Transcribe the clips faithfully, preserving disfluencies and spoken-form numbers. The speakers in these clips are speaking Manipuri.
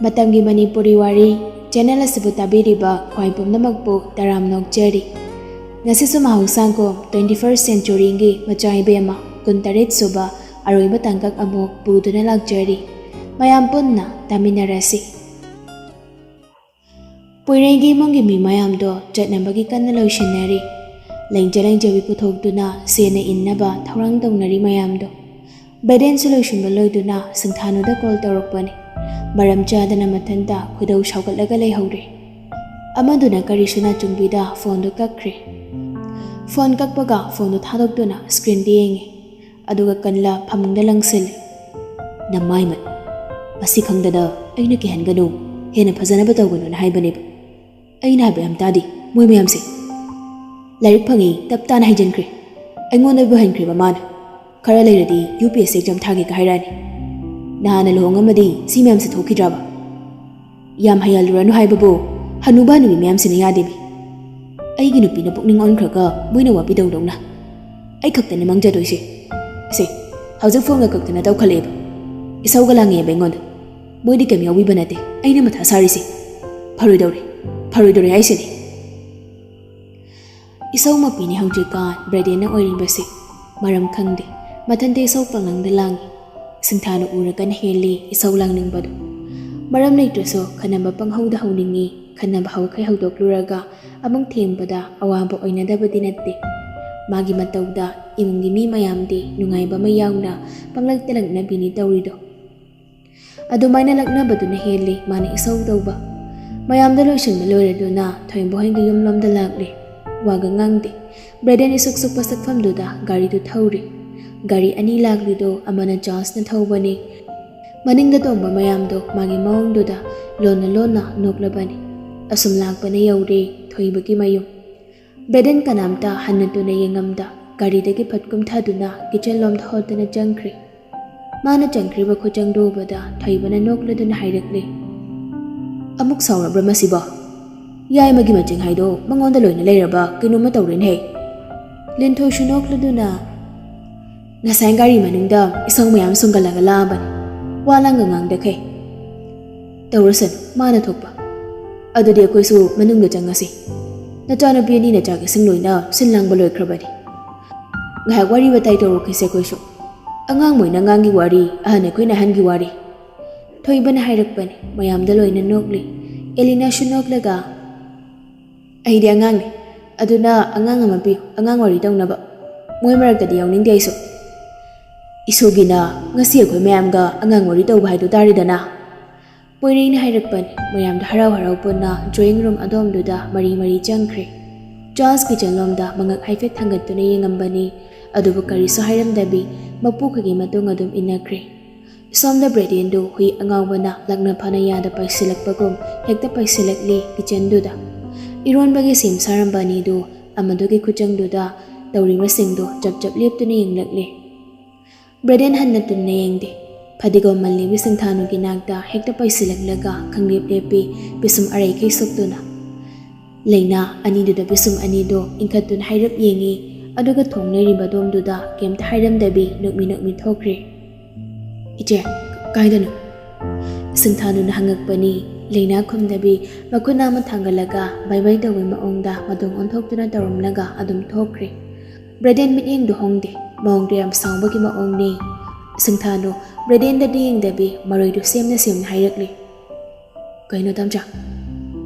ꯃꯇꯝꯒꯤ ꯃꯅꯤꯄꯨꯔꯤ ꯋꯥꯔꯤ ꯆꯦꯅꯦꯜ ꯑꯁꯤꯕꯨ ꯇꯥꯕꯤꯔꯤꯕ ꯈ꯭ꯋꯥꯏ ꯄꯨꯝꯅꯃꯛꯄꯨ ꯇꯔꯥꯝ ꯅꯣꯛꯆꯔꯤ꯫ ꯉꯁꯤꯁꯨ ꯃꯍꯧꯁꯥꯒꯨꯝ twenty first century ꯒꯤ ꯃꯆꯥ ꯏꯕꯦꯝꯃ ꯀꯨꯟꯇꯔꯦꯠ ꯁꯨꯕ ꯑꯔꯣꯏꯕ ꯇꯥꯡꯀꯛ ꯑꯃꯨꯛ ꯄꯨꯗꯨꯅ ꯂꯥꯛꯆꯔꯤ꯫ ꯃꯌꯥꯝ ꯄꯨꯟꯅ ꯇꯥꯃꯤꯟꯅꯔꯁꯤ꯫ ꯄꯣꯏꯔꯩꯒꯤ ꯏꯃꯨꯡꯒꯤ ꯃꯤ ꯃꯌꯥꯝꯗꯣ ꯆꯠꯅꯕꯒꯤ ꯀꯟꯅ ꯂꯣꯏꯁꯤꯟꯅꯔꯤ꯫ ꯂꯩꯖ ꯂꯩꯖꯕꯤ ꯄꯨꯊꯣꯛꯇꯨꯅ ꯁꯦꯟꯅ ꯏꯟꯅꯕ ꯊꯧꯔꯥꯡ ꯇꯧꯅꯔꯤ ꯃꯌꯥꯝꯗꯣ꯫ ꯕꯦꯗꯦꯟꯁꯨ ꯂꯣꯏꯁꯤꯟꯕ ꯂꯣꯏꯗꯨꯅ ꯁꯤꯡꯊꯥꯅꯨꯗ ꯀꯣꯜ ꯇꯧꯔꯛꯄꯅꯤ꯫ ꯃꯔꯝ ꯆꯥꯗꯅ ꯃꯊꯟꯇ ꯈꯣꯏꯗꯧ ꯁꯥꯎꯒꯠꯂꯒ ꯂꯩꯍꯧꯔꯦ꯫ ꯑꯃꯗꯨꯅ ꯀꯔꯤꯁꯨ ꯅꯥꯆꯨꯡꯕꯤꯗ ꯐꯣꯟꯗꯨ ꯀꯛꯈ꯭ꯔꯦ꯫ ꯐꯣꯟ ꯀꯛꯄꯒ ꯐꯣꯟꯗꯨ ꯊꯥꯗꯣꯛꯇꯨꯅ ꯁ꯭ꯀ꯭ꯔꯤꯟꯗ ꯌꯦꯡꯉꯤ꯫ ꯑꯗꯨꯒ ꯀꯟꯂ ꯐꯃꯨꯡꯗ ꯂꯪꯁꯤꯜꯂꯤ꯫ ꯅꯃꯥꯏꯃꯠ! ꯃꯁꯤ ꯈꯪꯗꯅ ꯑꯩꯅ ꯀꯤꯍꯟꯒꯅꯨ, ꯍꯦꯟꯅ ꯐꯖꯅꯕ ꯇꯧꯒꯅꯨꯅ ꯍꯥꯏꯕꯅꯦꯕ꯫ ꯑꯩꯅ ꯍꯥꯏꯕ ꯌꯥꯝ ꯇꯥꯗꯦ ꯃꯣꯏ ꯃꯌꯥꯝꯁꯦ꯫ ꯂꯥꯏꯔꯤꯛ ꯐꯪꯉꯤ ꯇꯞ ꯇꯥꯅ ꯍꯩꯖꯤꯟꯈ꯭ꯔꯦ꯫ ꯑꯩꯉꯣꯟꯗꯕꯨ ꯍꯟꯈ꯭ꯔꯦꯕ ꯃꯥꯅ꯫ ꯈꯔ ꯂꯩꯔꯗꯤ U P S C exam ꯊꯥꯒꯦꯒ ꯍꯥꯏꯔꯛꯑꯅꯤ꯫ ꯅꯍꯥꯟꯅ ꯂꯨꯍꯣꯡꯉꯝꯃꯗꯤ ꯁꯤ ꯃꯌꯥꯝꯁꯦ ꯊꯣꯛꯈꯤꯗ꯭ꯔꯕ? ꯌꯥꯝ ꯍꯩꯍꯜꯂꯨꯔꯅꯨ ꯍꯥꯏꯕꯕꯨ ꯍꯅꯨꯕ ꯍꯅꯨꯕꯤ ꯃꯌꯥꯝꯁꯤꯅ ꯌꯥꯗꯦꯃꯤ꯫ ꯑꯩꯒꯤ ꯅꯨꯄꯤꯅ ꯄꯨꯛꯅꯤꯡ ꯑꯣꯟꯈ꯭ꯔꯒ ꯃꯣꯏꯅ ꯋꯥꯕꯤꯗꯧꯗꯧꯅ꯫ ꯑꯩ ꯈꯛꯇꯅꯤ ꯃꯥꯡꯖꯗꯣꯏꯁꯦ꯫ ꯑꯁꯦ, ꯍꯧꯖꯤꯛ ꯐꯣꯟꯒ ꯀꯛꯇꯅ ꯇꯧꯈꯠꯂꯛꯑꯦꯕ꯫ ꯏꯁꯧꯒ ꯂꯥꯡꯉꯛꯑꯦꯕ ꯑꯩꯉꯣꯟꯗ꯫ ꯃꯣꯏꯗꯤ ꯀꯩꯝ ꯌꯥꯎꯕꯤꯕ ꯅꯠꯇꯦ ꯑꯩꯅ ꯃꯊꯥ ꯁꯥꯔꯤꯁꯦ꯫ ꯐꯔꯣꯏꯗꯧꯔꯦ, ꯐꯔꯣꯏꯗꯧꯔꯦ ꯍꯥꯏꯁꯤꯅꯤ꯫ ꯏꯁꯧꯃꯛꯄꯤꯅꯤ ꯍꯧꯖꯤꯛꯀꯥꯟ ꯕ꯭ꯔꯦꯗꯦꯟꯅ ꯑꯣꯏꯔꯤꯕꯁꯦ꯫ ꯃꯔꯝ ꯈꯪꯗꯦ, ꯃꯊꯟꯇ ꯏꯁꯧ ꯄꯪꯂꯪꯗ ꯂꯥꯡꯉꯤ꯫ ꯁꯤꯡꯊꯥꯅ ꯎꯔꯒꯅ ꯍꯦꯜꯂꯤ ꯏꯁꯧ ꯂꯥꯡꯅꯤꯡꯕꯗꯨ꯫ ꯃꯔꯝ ꯂꯩꯇ꯭ꯔꯁꯨ ꯈꯟꯅꯕ ꯄꯪꯍꯧꯗ ꯍꯧꯅꯤꯡꯉꯤ꯫ ꯈꯟꯅꯕ ꯍꯧꯈꯩ ꯍꯧꯗꯣꯛꯂꯨꯔꯒ ꯑꯃꯨꯛ ꯊꯦꯡꯕꯗ ꯑꯋꯥꯕ ꯑꯣꯏꯅꯗꯕꯗꯤ ꯅꯠꯇꯦ꯫ ꯃꯥꯒꯤ ꯃꯇꯧꯗ ꯏꯃꯨꯡꯒꯤ ꯃꯤ ꯃꯌꯥꯝꯗꯤ ꯅꯨꯡꯉꯥꯏꯕ ꯑꯃ ꯌꯥꯎꯅ ꯄꯪꯂꯛꯇ ꯂꯛꯅꯕꯤꯅꯤ ꯇꯧꯔꯤꯗꯣ꯫ ꯑꯗꯨꯃꯥꯏꯅ ꯂꯛꯅꯕꯗꯨꯅ ꯍꯦꯜꯂꯤ ꯃꯥꯅ ꯏꯁꯧ ꯇꯧꯕ꯫ ꯃꯌꯥꯝꯗ ꯂꯣꯏꯁꯤꯟꯕ ꯂꯣꯏꯔꯗꯨꯅ ꯊꯣꯏꯕꯣꯍꯩꯒꯤ ꯌꯨꯝꯂꯣꯝꯗ ꯂꯥꯛꯂꯦ꯫ ꯋꯥꯒ ꯉꯥꯡꯗꯦ꯫ ꯕ꯭ꯔꯦꯗꯦꯟ ꯏꯁꯨꯛ ꯁꯨꯛꯄ ꯁꯛꯐꯝꯗꯨꯗ ꯒꯥꯔꯤꯗꯨ ꯊꯧꯔꯤ꯫ ꯒꯥꯔꯤ ꯑꯅꯤ ꯂꯥꯛꯂꯤꯗꯨ ꯑꯃꯅ ꯖꯣꯔꯖꯅ ꯊꯧꯕꯅꯤ꯫ ꯃꯅꯤꯡꯗ ꯇꯣꯡꯕ ꯃꯌꯥꯝꯗꯣ ꯃꯥꯒꯤ ꯃꯑꯣꯡꯗꯨꯗ ꯂꯣꯟꯅ ꯂꯣꯟꯅ ꯅꯣꯛꯂꯕꯅꯤ꯫ ꯑꯁꯨꯝ ꯂꯥꯛꯄꯅ ꯌꯧꯔꯦ ꯊꯣꯏꯕꯒꯤ ꯃꯌꯨꯝ꯫ ꯕ꯭ꯔꯦꯗꯦꯟ ꯀꯅꯥꯝꯇ ꯍꯟꯅ ꯇꯨꯅ ꯌꯦꯡꯉꯝꯗ ꯒꯥꯔꯤꯗꯒꯤ ꯐꯠ ꯀꯨꯝꯊꯗꯨꯅ ꯀꯤꯆꯟ ꯂꯣꯝꯗ ꯍꯣꯠꯇꯅ ꯆꯪꯈ꯭ꯔꯦ꯫ ꯃꯥꯅ ꯆꯪꯈ꯭ꯔꯤꯕ ꯈꯨꯆꯪꯗꯨ ꯎꯕꯗ ꯊꯣꯏꯕꯅ ꯅꯣꯛꯂꯗꯨꯅ ꯍꯥꯏꯔꯛꯂꯦ, "ꯑꯃꯨꯛ ꯁꯥꯎꯔꯕ꯭ꯔꯥ ꯃꯁꯤꯕꯣ? ꯌꯥꯏꯃꯒꯤ ꯃꯆꯤꯡ ꯍꯥꯏꯗꯣ ꯃꯉꯣꯟꯗ ꯂꯣꯏꯅ ꯂꯩꯔꯕ ꯀꯩꯅꯣꯝꯃ ꯇꯧꯔꯦꯅꯦꯍꯦ꯫" ꯂꯤꯟꯊꯣꯏꯁꯨ ꯅꯣꯛꯂꯗꯨꯅ, "ꯉꯁꯥꯏ ꯒꯥꯔꯤ ꯃꯅꯨꯡꯗ ꯏꯁꯧ ꯃꯌꯥꯝ ꯁꯨꯡꯒꯠꯂꯒ ꯂꯥꯛꯑꯕꯅꯤ꯫ ꯋꯥ ꯂꯥꯡꯒ ꯉꯥꯡꯗꯈꯩ꯫ "ꯇꯧꯔꯁꯅꯨ, ꯃꯥꯅ ꯊꯣꯛꯄ꯫ ꯑꯗꯨꯗꯤ ꯑꯩꯈꯣꯏꯁꯨ ꯃꯅꯨꯡꯗ ꯆꯪꯉꯁꯤ꯫ ꯅꯆꯥꯅꯨꯄꯤ ꯑꯅꯤꯅ ꯆꯥꯛ ꯏꯁꯤꯡ ꯂꯣꯏꯅ ꯁꯤꯜ ꯂꯥꯡꯕ ꯂꯣꯏꯈ꯭ꯔꯕꯅꯤ꯫ ꯉꯥꯏꯍꯥꯛ ꯋꯥꯔꯤ ꯋꯥꯇꯥꯏ ꯇꯧꯔꯨꯈꯤꯁꯦ ꯑꯩꯈꯣꯏꯁꯨ꯫ ꯑꯉꯥꯡ ꯃꯣꯏꯅ ꯑꯉꯥꯡꯒꯤ ꯋꯥꯔꯤ, ꯑꯍꯟ ꯑꯩꯈꯣꯏꯅ ꯑꯍꯟꯒꯤ ꯋꯥꯔꯤ꯫" ꯊꯣꯏꯕꯅ ꯍꯥꯏꯔꯛꯄꯅꯤ꯫ ꯃꯌꯥꯝꯗ ꯂꯣꯏꯅ ꯅꯣꯛꯂꯤ꯫ ꯑꯦꯂꯤꯅꯥꯁꯨ ꯅꯣꯛꯂꯒ, "ꯑꯩꯗꯤ ꯑꯉꯥꯡꯅꯤ, ꯑꯗꯨꯅ ꯑꯉꯥꯡ ꯑꯃ ꯄꯤꯌꯨ, ꯑꯉꯥꯡ ꯋꯥꯔꯤ ꯇꯧꯅꯕ꯫ ꯃꯣꯏ ꯃꯔꯛꯇꯗꯤ ꯌꯥꯎꯅꯤꯡꯗꯦ ꯑꯩꯁꯨ꯫" "ꯏꯁꯣꯒꯤꯅ ꯉꯁꯤ ꯑꯩꯈꯣꯏ ꯃꯌꯥꯝꯒ ꯑꯉꯥꯡ ꯋꯥꯔꯤ ꯇꯧꯕ ꯍꯥꯏꯗꯨ ꯇꯥꯔꯦꯗꯅ꯫" ꯄꯣꯏꯔꯩꯅ ꯍꯥꯏꯔꯛꯄꯅꯤ꯫ ꯃꯌꯥꯝꯗꯣ ꯍꯔꯥꯎ ꯍꯔꯥꯎ ꯄꯨꯟꯅ drawing room ꯑꯗꯣꯝꯗꯨꯗ ꯃꯔꯤ ꯃꯔꯤ ꯆꯪꯈ꯭ꯔꯦ꯫ ꯆꯥꯔꯜꯁ ꯀꯤꯆꯟ ꯂꯣꯝꯗ ꯃꯉꯛ ꯍꯥꯏꯐꯦꯠ ꯊꯥꯡꯒꯠꯇꯨꯅ ꯌꯦꯡꯉꯝꯕꯅꯤ, ꯑꯗꯨꯕꯨ ꯀꯔꯤꯁꯨ ꯍꯥꯏꯔꯝꯗꯕꯤ ꯃꯄꯨꯈꯣꯏꯒꯤ ꯃꯇꯨꯡ ꯑꯗꯨꯝ ꯏꯟꯅꯈ꯭ꯔꯦ꯫ ꯁꯣꯝꯗ ꯕ꯭ꯔꯦꯗꯦꯟꯗꯨ ꯍꯨꯏ ꯑꯉꯥꯎꯕꯅ ꯂꯥꯛꯅ ꯐꯥꯅ ꯌꯥꯗ ꯄꯥꯏꯁꯤꯜꯂꯛꯄꯒꯨꯝ ꯍꯦꯛꯇ ꯄꯥꯏꯁꯤꯜꯂꯛꯂꯤ ꯀꯤꯆꯟꯗꯨꯗ꯫ ꯏꯔꯣꯟꯕꯒꯤ ꯁꯦꯝ ꯁꯥꯔꯝꯕ ꯑꯅꯤꯗꯨ ꯑꯃꯗꯨꯒꯤ ꯈꯨꯆꯪꯗꯨꯗ ꯇꯧꯔꯤꯕꯁꯤꯡꯗꯨ ꯆꯞ ꯆꯞ ꯂꯦꯞꯇꯨꯅ ꯌꯦꯡꯂꯛꯂꯤ꯫ ꯕ꯭ꯔꯦꯗꯦꯟ ꯍꯟꯅ ꯇꯨꯟꯅ ꯌꯦꯡꯗꯦ꯫ ꯐꯗꯤꯒꯣꯝ ꯃꯜꯂꯤꯕꯤ ꯁꯤꯡꯊꯥꯅꯨꯒꯤ ꯅꯥꯛꯇ ꯍꯦꯛꯇ ꯄꯥꯏꯁꯤꯜꯂꯛꯂꯒ ꯈꯪꯂꯦꯞ ꯂꯦꯞꯄꯤ, ꯄꯤꯁꯨꯝ ꯑꯔꯩꯈꯩ ꯁꯨꯛꯇꯨꯅ꯫ ꯂꯩꯅꯥ ꯑꯅꯤꯗꯨꯗ ꯄꯤꯁꯨꯝ ꯑꯅꯤꯗꯣ ꯏꯟꯈꯠꯇꯨꯅ ꯍꯥꯏꯔꯞ ꯌꯦꯡꯉꯤ, ꯑꯗꯨꯒ ꯊꯣꯡ ꯂꯩꯔꯤꯕ ꯑꯗꯣꯝꯗꯨꯗ ꯀꯩꯝꯇ ꯍꯥꯏꯔꯝꯗꯕꯤ ꯅꯣꯛꯃꯤ ꯅꯣꯛꯃꯤ ꯊꯣꯛꯈ꯭ꯔꯦ꯫ "ꯏꯆꯦ, ꯀꯥꯏꯗꯅꯣ?" ꯁꯤꯡꯊꯥꯅꯨꯅ ꯍꯪꯉꯛꯄꯅꯤ꯫ ꯂꯩꯅꯥ ꯈꯨꯝꯗꯕꯤ ꯃꯈꯨꯠ ꯑꯃ ꯊꯥꯡꯒꯠꯂꯒ ꯕꯥꯏ ꯕꯥꯏ ꯇꯧꯕꯩ ꯃꯑꯣꯡꯗ ꯃꯇꯣꯡ ꯑꯣꯟꯊꯣꯛꯇꯨꯅ ꯇꯧꯔꯝꯂꯒ ꯑꯗꯨꯝ ꯊꯣꯛꯈ꯭ꯔꯦ꯫ ꯕ꯭ꯔꯦꯗꯦꯟ ꯃꯤꯠꯌꯦꯡꯗꯨ ꯍꯣꯡꯗꯦ꯫ ꯃꯑꯣꯡꯗꯨ ꯌꯥꯝ ꯁꯥꯎꯕꯒꯤ ꯃꯑꯣꯡꯅꯤ꯫ ꯁꯤꯡꯊꯥꯅꯨ ꯕ꯭ꯔꯦꯗꯦꯟꯗꯗꯤ ꯌꯦꯡꯗꯕꯤ ꯃꯔꯣꯏꯗꯨ ꯁꯦꯝꯅ ꯁꯦꯝꯅ ꯍꯥꯏꯔꯛꯂꯤ꯫ "ꯀꯩꯅꯣ ꯇꯝꯆꯥ?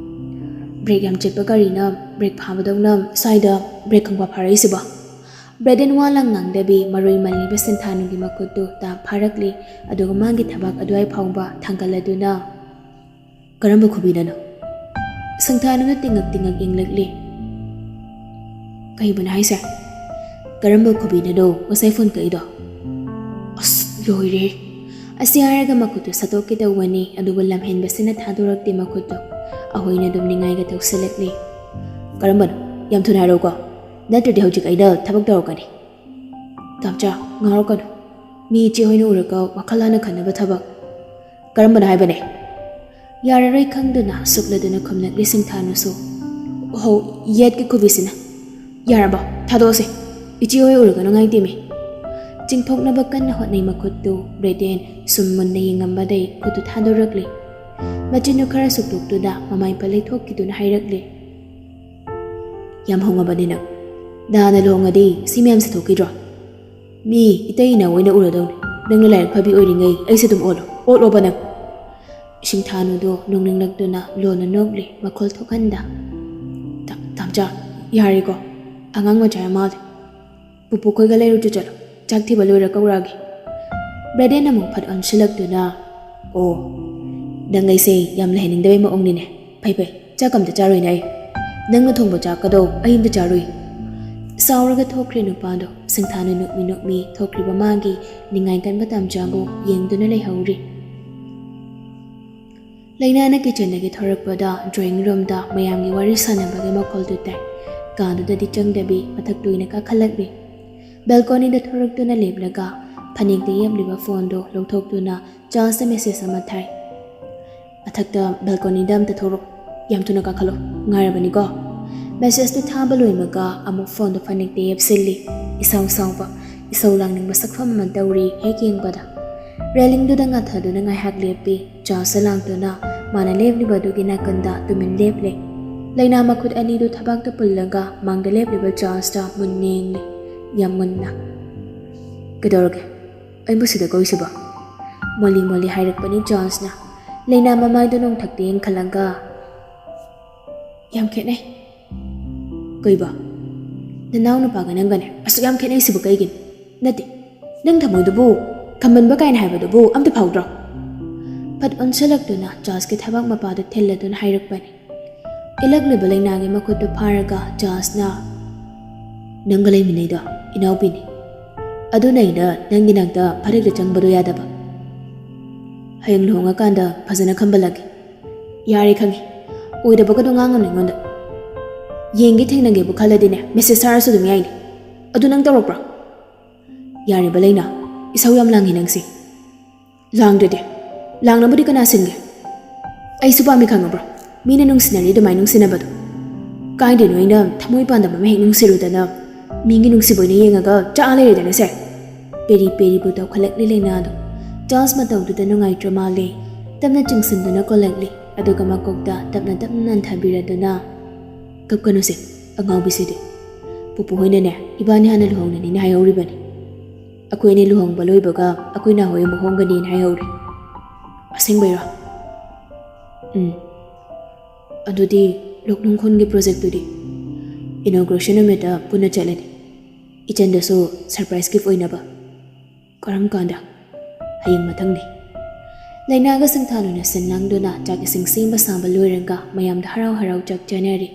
ꯕ꯭ꯔꯦꯛ ꯌꯥꯝ ꯆꯠꯄ ꯒꯥꯔꯤꯅ ꯕ꯭ꯔꯦꯛ ꯐꯥꯕꯗꯧꯅ ꯁ꯭ꯋꯥꯏꯗ ꯕ꯭ꯔꯦꯛ ꯈꯪꯐꯥ ꯐꯥꯔꯛꯏꯁꯤꯕꯣ?" ꯕ꯭ꯔꯦꯗꯦꯟ ꯋꯥ ꯂꯪ ꯉꯥꯡꯗꯕꯤ ꯃꯔꯣꯏ ꯃꯜꯂꯤꯕ ꯁꯤꯡꯊꯥꯅꯨꯒꯤ ꯃꯈꯨꯠꯇꯨ ꯇꯥꯞ ꯐꯥꯔꯛꯂꯤ, ꯑꯗꯨꯒ ꯃꯥꯒꯤ ꯊꯕꯥꯛ ꯑꯗꯨꯋꯥꯏ ꯐꯥꯎꯕ ꯊꯥꯡꯒꯠꯂꯗꯨꯅ, "ꯀꯔꯝꯕ ꯈꯨꯕꯤꯅꯅꯣ?" ꯁꯤꯡꯊꯥꯅꯨꯅ ꯇꯤꯡꯉꯛ ꯇꯤꯡꯉꯛ ꯌꯦꯡꯂꯛꯂꯤ꯫ "ꯀꯩꯕꯨꯅꯣ ꯍꯥꯏꯁꯦ? ꯀꯔꯝꯕ ꯈꯨꯕꯤꯅꯅꯣ ꯉꯁꯥꯏ ꯐꯣꯟ ꯀꯛꯏꯗꯣ?" "ꯑꯁ, ꯂꯣꯏꯔꯦ!" ꯑꯁꯤ ꯍꯥꯏꯔꯒ ꯃꯈꯨꯠꯇꯨ ꯁꯠꯇꯣꯛꯀꯦ ꯇꯧꯕꯅꯤ, ꯑꯗꯨꯕꯨ ꯂꯝꯍꯦꯟꯕꯁꯤꯅ ꯊꯥꯗꯣꯔꯛꯇꯦ ꯃꯈꯨꯠꯇꯨ꯫ ꯑꯍꯣꯏꯅ ꯑꯗꯨꯝ ꯅꯤꯡꯉꯥꯏꯒ ꯇꯧꯁꯤꯜꯂꯛꯂꯤ꯫ "ꯀꯔꯝꯕꯅꯣ? ꯌꯥꯝ ꯊꯨꯅ ꯍꯥꯏꯔꯛꯎꯀꯣ, ꯅꯠꯇ꯭ꯔꯗꯤ ꯍꯧꯖꯤꯛ ꯑꯩꯅ ꯊꯕꯛ ꯇꯧꯔꯛꯀꯅꯤ꯫" "ꯇꯥꯝꯆꯥ, ꯉꯥꯎꯔꯛꯀꯅꯨ꯫ ꯃꯤ ꯏꯆꯦ ꯍꯣꯏꯅ ꯎꯔꯒ ꯋꯥꯈꯜ ꯍꯥꯟꯅ ꯈꯟꯅꯕ ꯊꯕꯛ꯫" "ꯀꯔꯝꯕꯅꯣ ꯍꯥꯏꯕꯅꯦ?" ꯌꯥꯔꯔꯣꯏ ꯈꯪꯗꯨꯅ ꯁꯨꯛꯂꯗꯨꯅ ꯈꯨꯝꯂꯛꯂꯤ ꯁꯤꯡꯊꯥꯅꯨꯁꯨ꯫ "ꯍꯣ, ꯌꯦꯠꯀꯤ ꯈꯨꯕꯤꯁꯤꯅ꯫" "ꯌꯥꯔꯕꯣ? ꯊꯥꯗꯣꯛꯑꯁꯦ꯫ ꯏꯆꯦ ꯍꯣꯏ ꯎꯔꯒ ꯅꯨꯡꯉꯥꯏꯇꯦꯃꯤ꯫" ꯆꯤꯡꯊꯣꯛꯅꯕ ꯀꯟꯅ ꯍꯣꯠꯅꯩ ꯃꯈꯨꯠꯇꯨ꯫ ꯕ꯭ꯔꯦꯗꯦꯟ ꯁꯨꯝ ꯃꯨꯟꯅ ꯌꯦꯡꯉꯝꯕꯗꯩ ꯈꯨꯠꯇꯨ ꯊꯥꯗꯣꯔꯛꯂꯤ꯫ ꯃꯆꯤꯟꯗꯨ ꯈꯔ ꯁꯨꯛꯇꯣꯛꯇꯨꯅ ꯃꯃꯥꯏ ꯄꯠ ꯂꯩꯊꯣꯛꯈꯤꯗꯨꯅ ꯍꯥꯏꯔꯛꯂꯦ꯫ "ꯌꯥꯝ ꯍꯣꯡꯉꯕꯅꯤ ꯅꯪ꯫ ꯅꯍꯥꯟꯅ ꯂꯨꯍꯣꯡꯉꯗꯤ ꯁꯤ ꯃꯌꯥꯝꯁꯦ ꯊꯣꯛꯈꯤꯗ꯭ꯔꯣ? ꯃꯤ ꯏꯇꯩ ꯏꯅꯥꯎ ꯑꯣꯏꯅ ꯎꯔꯗꯧꯅꯤ꯫ ꯅꯪꯅ ꯂꯥꯏꯔꯤꯛ ꯐꯕꯤ ꯑꯣꯏꯔꯤꯉꯩ ꯑꯩꯁꯨ ꯑꯗꯨꯝ ꯑꯣꯜꯂꯣ, ꯑꯣꯠꯂꯣꯕ ꯅꯪ꯫" ꯁꯤꯡꯊꯥꯅꯨꯗꯣ ꯅꯣꯛꯅꯤꯡꯂꯛꯇꯨꯅ ꯂꯣꯟꯅ ꯅꯣꯛꯂꯦ, ꯃꯈꯣꯜ ꯊꯣꯛꯍꯟꯗ꯫ "ꯇ-, ꯇꯥꯝꯆꯥ, ꯌꯥꯔꯦꯀꯣ, ꯑꯉꯥꯡ ꯃꯆꯥ ꯌꯥꯝ ꯃꯥꯜꯂꯦ꯫ ꯄꯨꯄꯨ ꯈꯣꯏꯒ ꯂꯩꯔꯨꯆꯣ ꯆꯠꯂꯣ, ꯆꯥꯛ ꯊꯤꯕ ꯂꯣꯏꯔ ꯀꯧꯔꯛꯑꯒꯦ꯫" ꯕ꯭ꯔꯗꯦꯟ ꯑꯃꯨꯛ ꯐꯠ ꯑꯣꯟꯁꯤꯜꯂꯛꯇꯨꯅ, "ꯑꯣ, ꯅꯪ ꯑꯩꯁꯦ ꯌꯥꯝ ꯂꯩꯍꯟꯅꯤꯡꯗꯕꯩ ꯃꯑꯣꯡꯅꯤꯅꯦ꯫ ꯐꯩ ꯐꯩ, ꯆꯥꯛ ꯑꯝꯇ ꯆꯥꯔꯣꯏꯅꯦ ꯑꯩ꯫ ꯅꯪꯅ ꯊꯣꯡꯕ ꯆꯥꯛꯀꯗꯣ ꯑꯩ ꯑꯝꯇ ꯆꯥꯔꯨꯏ꯫" ꯁꯥꯎꯔꯒ ꯊꯣꯛꯈ꯭ꯔꯦ ꯅꯨꯄꯥꯗꯣ꯫ ꯁꯤꯡꯊꯥꯅ ꯅꯣꯛꯃꯤ ꯅꯣꯛꯃꯤ ꯊꯣꯛꯈ꯭ꯔꯤꯕ ꯃꯥꯒꯤ ꯅꯤꯡꯉꯥꯏ ꯀꯟꯕ ꯇꯥꯝꯆꯥꯕꯨ ꯌꯦꯡꯗꯨꯅ ꯂꯩꯍꯧꯔꯤ꯫ ꯂꯩꯅꯥꯅ ꯀꯤꯆꯟꯗꯒꯤ ꯊꯣꯔꯛꯄꯗ ꯗ꯭ꯔꯣꯌꯤꯡ ꯔꯨꯝꯗ ꯃꯌꯥꯝꯒꯤ ꯋꯥꯔꯤ ꯁꯥꯟꯅꯕꯒꯤ ꯃꯈꯣꯜꯗꯨ ꯇꯥꯏ꯫ ꯀꯥꯗꯨꯗꯗꯤ ꯆꯪꯗꯕꯤ ꯃꯊꯛꯇ ꯑꯣꯏꯅ ꯀꯥꯈꯠꯂꯛꯂꯤ꯫ ꯕꯦꯜꯀꯣꯅꯤꯗ ꯊꯣꯔꯛꯇꯨꯅ ꯂꯦꯞꯂꯒ ꯐꯅꯦꯛꯇ ꯌꯦꯞꯂꯤꯕ ꯐꯣꯟꯗꯨ ꯂꯧꯊꯣꯛꯇꯨꯅ ꯆꯥꯔꯜꯁꯇ ꯃꯦꯁꯦꯖ ꯑꯃ ꯊꯥꯏ꯫ "ꯃꯊꯛꯇ ꯕꯦꯜꯀꯣꯅꯤꯗ ꯑꯝꯇ ꯊꯣꯔꯛꯑꯣ꯫ ꯌꯥꯝ ꯊꯨꯅ ꯀꯥꯈꯠꯂꯣ꯫ ꯉꯥꯏꯔꯕꯅꯤꯀꯣ꯫" ꯃꯦꯁꯦꯖꯇꯨ ꯊꯥꯕ ꯂꯣꯏꯕꯒ ꯑꯃꯨꯛ ꯐꯣꯟꯗꯣ ꯐꯅꯦꯛꯇ ꯌꯦꯞꯁꯤꯜꯂꯤ꯫ ꯏꯁꯥꯎ ꯁꯥꯎꯕ, ꯏꯁꯧ ꯂꯥꯡꯅꯤꯡꯕ ꯁꯛꯐꯝ ꯑꯃ ꯇꯧꯔꯤ ꯍꯦꯛ ꯌꯦꯡꯕꯗ꯫ ꯔꯦꯂꯤꯡꯗꯨꯗ ꯉꯥꯊꯗꯨꯅ ꯉꯥꯏꯍꯥꯛ ꯂꯦꯞꯄꯤ꯫ ꯆꯥꯔꯜꯁꯇ ꯂꯥꯡꯗꯨꯅ ꯃꯥꯅ ꯂꯦꯞꯂꯤꯕꯗꯨꯒꯤ ꯅꯥꯀꯟꯗ ꯇꯨꯃꯤꯟ ꯂꯦꯞꯂꯦ꯫ ꯂꯩꯅꯥ ꯃꯈꯨꯠ ꯑꯅꯤꯗꯨ ꯊꯕꯥꯛꯇ ꯄꯨꯜꯂꯒ ꯃꯥꯡꯗ ꯂꯦꯞꯂꯤꯕ ꯆꯥꯔꯜꯁꯇ ꯃꯨꯟꯅ ꯌꯦꯡꯂꯤ, ꯌꯥꯝ ꯃꯨꯟꯅ꯫ "ꯀꯩꯗꯧꯔꯒꯦ? ꯑꯩꯕꯨ ꯁꯤꯗ ꯀꯧꯏꯁꯤꯕꯣ?" ꯃꯣꯜꯂꯤ ꯃꯣꯜꯂꯤ ꯍꯥꯏꯔꯛꯄꯅꯤ ꯆꯥꯔꯜꯁꯅ꯫ ꯂꯩꯅꯥ ꯃꯃꯥꯏꯗꯨ ꯅꯣꯡꯊꯛꯇ ꯌꯦꯡꯈꯠꯂꯒ, "ꯌꯥꯝ ꯈꯦꯠꯅꯩ꯫" "ꯀꯩꯕ? ꯅꯅꯥꯎ ꯅꯨꯄꯥꯒ ꯅꯪꯒꯅꯦ ꯑꯁꯨꯛ ꯌꯥꯝ ꯈꯦꯠꯅꯩꯁꯤꯕꯨ ꯀꯩꯒꯤꯅꯣ? ꯅꯠꯇꯦ, ꯅꯪ ꯊꯃꯣꯏꯗꯨꯕꯨ ꯈꯝꯕꯟꯕ ꯀꯥꯏꯅ ꯍꯥꯏꯕꯗꯨꯕꯨ ꯑꯝꯇ ꯐꯥꯎꯗ꯭ꯔꯣ?" ꯐꯠ ꯑꯣꯟꯁꯤꯜꯂꯛꯇꯨꯅ ꯆꯥꯔꯜꯁꯀꯤ ꯊꯕꯥꯛ ꯃꯄꯥꯗꯨ ꯊꯤꯜꯂꯗꯨꯅ ꯍꯥꯏꯔꯛꯄꯅꯤ꯫ ꯏꯜꯂꯛꯂꯤꯕ ꯂꯩꯅꯥꯒꯤ ꯃꯈꯨꯠꯇꯨ ꯐꯥꯔꯒ ꯆꯥꯔꯜꯁꯅ, "ꯅꯪꯒ ꯂꯩꯃꯤꯟꯅꯩꯗꯣ ꯏꯅꯥꯎꯄꯤꯅꯤ꯫ ꯑꯗꯨꯅ ꯑꯩꯅ ꯅꯪꯒꯤ ꯅꯥꯛꯇ ꯐꯅꯦꯛꯇ ꯆꯪꯕꯗꯣ ꯌꯥꯗꯕ꯫ ꯍꯌꯦꯡ ꯂꯨꯍꯣꯡꯉꯀꯥꯟꯗ ꯐꯖꯅ ꯈꯝꯕꯜꯂꯒꯦ꯫" "ꯌꯥꯔꯦ, ꯈꯪꯉꯦ꯫ ꯑꯣꯏꯗꯕꯒꯗꯣ ꯉꯥꯡꯉꯅꯨ ꯑꯩꯉꯣꯟꯗ꯫ ꯌꯦꯡꯒꯦ ꯊꯦꯡꯅꯒꯦꯕꯨ ꯈꯜꯂꯗꯤꯅꯦ, ꯃꯦꯁꯦꯖ ꯊꯥꯔꯁꯨ ꯑꯗꯨꯝ ꯌꯥꯏꯅꯦ꯫ ꯑꯗꯨ ꯅꯪ ꯇꯧꯔꯛꯄ꯭ꯔꯣ?" "ꯌꯥꯔꯦꯕ ꯂꯩꯅꯥ, ꯏꯁꯧ ꯌꯥꯝ ꯂꯥꯡꯉꯤ ꯅꯪꯁꯦ꯫" "ꯂꯥꯡꯗ꯭ꯔꯗꯤ? ꯂꯥꯡꯅꯕꯨꯗꯤ ꯀꯅꯥ ꯁꯤꯟꯒꯦ? ꯑꯩꯁꯨ ꯄꯥꯝꯃꯤ ꯈꯪꯉꯕ꯭ꯔꯣ? ꯃꯤꯅ ꯅꯨꯡꯁꯤꯅꯔꯤ ꯑꯗꯨꯃꯥꯏꯅ ꯅꯨꯡꯁꯤꯅꯕꯗꯣ꯫ ꯀꯥꯏꯗꯩꯅꯣ ꯑꯩꯅ ꯊꯃꯣꯏ ꯄꯥꯟꯗꯕ ꯑꯃ ꯍꯦꯛ ꯅꯨꯡꯁꯤꯔꯨꯗꯅ ꯃꯤꯒꯤ ꯅꯨꯡꯁꯤꯕ ꯑꯣꯏꯅ ꯌꯦꯡꯉꯒ ꯆꯥꯛꯑ ꯂꯩꯔꯦꯗꯅ ꯁꯦ꯫" ꯄꯦꯔꯤ ꯄꯦꯔꯤꯕꯨ ꯇꯧꯈꯠꯂꯛꯂꯤ ꯂꯩꯅꯥꯗꯣ꯫ ꯆꯥꯔꯜꯁ ꯃꯇꯧꯗꯨꯗ ꯅꯨꯡꯉꯥꯏꯇ꯭ꯔ ꯃꯥꯜꯂꯦ꯫ ꯇꯞꯅ ꯆꯤꯡꯁꯤꯟꯗꯨꯅ ꯀꯣꯜꯂꯛꯂꯤ, ꯑꯗꯨꯒ ꯃꯀꯣꯛꯇ ꯇꯞꯅ ꯇꯞꯅ ꯅꯟꯊꯕꯤꯔꯗꯨꯅ, "ꯀꯞꯀꯅꯨꯁꯦ, ꯑꯉꯥꯎꯕꯤꯁꯤꯗꯤ꯫ ꯄꯨꯄꯨ ꯍꯣꯏꯅꯅꯦ, ꯏꯕꯥꯅꯤ ꯍꯥꯟꯅ ꯂꯨꯍꯣꯡꯅꯅꯤꯅ ꯍꯥꯏꯍꯧꯔꯤꯕꯅꯤ꯫ ꯑꯩꯈꯣꯏ ꯑꯅꯤ ꯂꯨꯍꯣꯡꯕ ꯂꯣꯏꯕꯒ ꯑꯩꯈꯣꯏ ꯅꯥꯍꯣꯏ ꯑꯃꯨꯛ ꯍꯣꯡꯒꯅꯤꯅ ꯍꯥꯏꯍꯧꯔꯦ꯫ ꯑꯁꯦꯡꯕꯩꯔꯣ?" "ꯎꯝ꯫ ꯑꯗꯨꯗꯤ ꯂꯣꯛꯅꯨꯡ ꯈꯨꯟꯒꯤ ꯄ꯭ꯔꯣꯖꯦꯛꯇꯨꯗꯤ?" "ꯏꯅꯣꯒ꯭ꯔꯦꯁꯟ ꯅꯨꯃꯤꯠꯇ ꯄꯨꯟꯅ ꯆꯠꯂꯅꯤ꯫ ꯏꯆꯟꯗꯁꯨ ꯁꯔꯄ꯭ꯔꯥꯏꯖ ꯒꯤꯐ ꯑꯣꯏꯅꯕ꯫" "ꯀꯔꯝ ꯀꯥꯟꯗ?" "ꯍꯌꯦꯡ ꯃꯊꯪꯅꯤ꯫" ꯂꯩꯅꯥꯒ ꯁꯤꯡꯊꯥꯅꯨꯅ ꯁꯤꯟ ꯂꯥꯡꯗꯨꯅ ꯆꯥꯛ ꯏꯁꯤꯡ ꯁꯦꯝꯕ ꯁꯥꯕ ꯂꯣꯏꯔꯒ ꯃꯌꯥꯝꯗ ꯍꯔꯥꯎ ꯍꯔꯥꯎ ꯆꯥꯛ ꯆꯥꯅꯔꯤ꯫